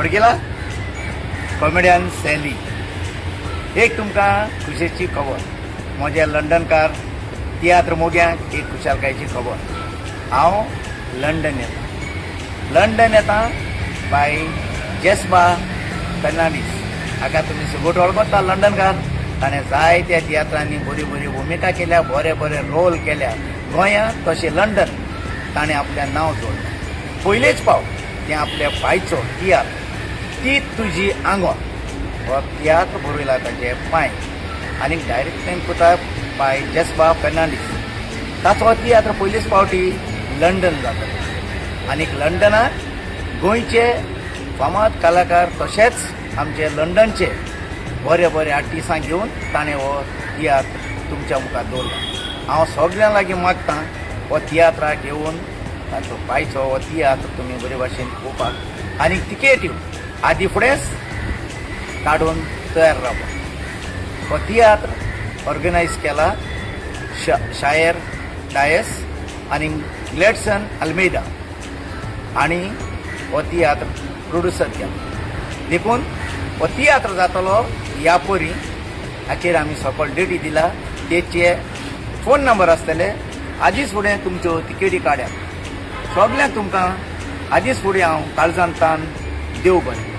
वळखीला comedian Sally. एक तुमकां खुशेची खबर, म्हज्या लंडनकार तियात्र मोग्यांक एक खुशालकायेची खबर. हांव लंडन येता, लंडन येता बाय जेस्बा फेर्नांडीस. हाका तुमी सगळो वळखता लंडनकार. ताणें जायत्या तियात्रांनी बरी बरी भुमिका केल्या, बरे बरे रोल केल्या. गोंयांत तशें लंडन ताणें आपलें नांव जोडलें. पयलेच फावट तें आपल्या पायचो तियात्र "ती तुजी आंगोन" हो तियात्र बरयला ताजे पांय आनी डायरेक्शन कोता बाय जेस्बा फेर्नांडीस. ताचो हो तियात्र पयलेच फावटी लंडन जाता आनी लंडनाक गोंयचे फामाद कलाकार तशेंच आमचे लंडनचे बरे बरे आर्टिस्टांक घेवन ताणें हो तियात्र तुमच्या मुखार दवरला. हांव सगळ्यां लागीं मागतां, हो तियात्राक येवन तांचो पायचो हो तियात्र तुमी बरे भाशेन पळोवपाक आनी तिकेट आदी फुडेंच काडून तयार रावपाक. हो तियात्र ऑर्गनायज केला शायर डायस आनी ग्लॅडसन अल्मेदा आनी हो तियात्र प्रोड्युसर केला. देखून हो तियात्र जातलो ह्या परी हाचेर आमी सकल डेटी दिला, तेचे फोन नंबर आसतले. आदींच फुडें तुमच्यो तिकेटी काड्यात. सगल्यांक तुमकां आदींच फुडें हांव काळजांतान देव बरें.